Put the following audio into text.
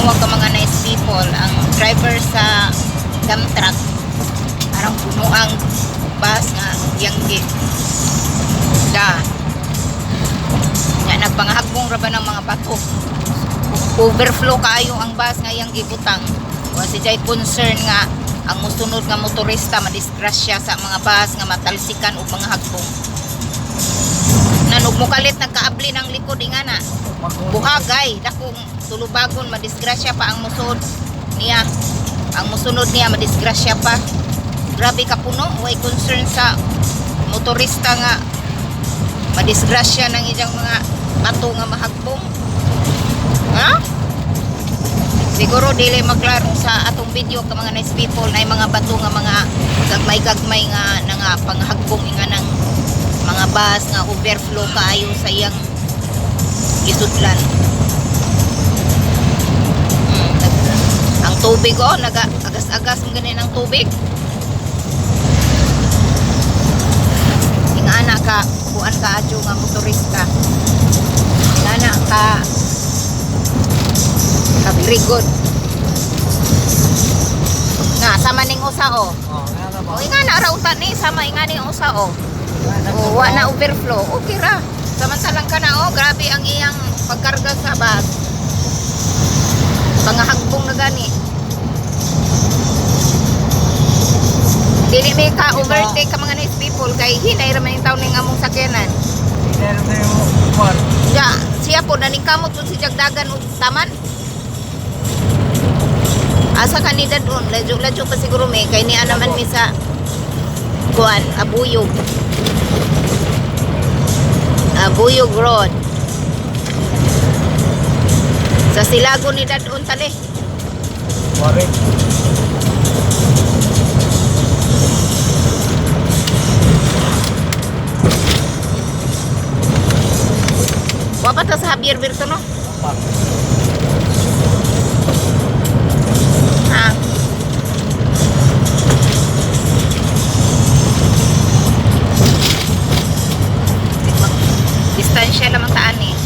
Tanawa ka, mga nice people, ang driver sa dump truck arang puno ang bus nga yang gi da nga nagpangahagbong ra ba ng mga bato. Overflow kaayo ang bus nga iyang gibutang. Wa si jay concern nga ang musunod nga motorista madisgrasya sa mga bus nga matalsikan og mga hagbong. Nanog mo kalit, nagkaabli ng likod ingana. Buhagay dakong tulubagon, madisgrasya pa ang musod niya. Ang musunod niya madisgrasya pa. Grabe ka puno, way concern sa motorista nga madisgrasya ng iyang mga bato nga mahagbong. Ha? Siguro dili maglaro sa atong video ka, mga nice people, na mga bato nga mga gagmay-gagmay nga nga panghagbong nga ng mga bus nga overflow kaayo sa iyang gisudlan. Ang tubig oh, naga agas-agas mo ganin ang tubig. Ingana ka kuan ka adyo nga motorista. Ingana ka ka very good. Nga sama ning usa oh. Oh, nga na ba? O ingana ra unta ni sama ingani ang usa oh. Oh, wa na overflow. Okay ra. Samantalang ka na oh, grabe ang iyang pagkarga sa bus. Pangahagbong na gani. Dili may ka overtake ka, mga nice people, kay hinay ra man yung taon ning among sakyanan. Meron na yung kuwan. Ya, siya po naningkamot pud si Jagdagan og taman. Asa kanida doon, ladyo-ladyo pa siguro may kay niya naman mi sa kuan, Abuyog. Abuyog Road. Sa Silago ni dadon tali. Wari. Wa pa ta sa Javier Berto, no? Pa. Ha? Distansya lamang taan eh.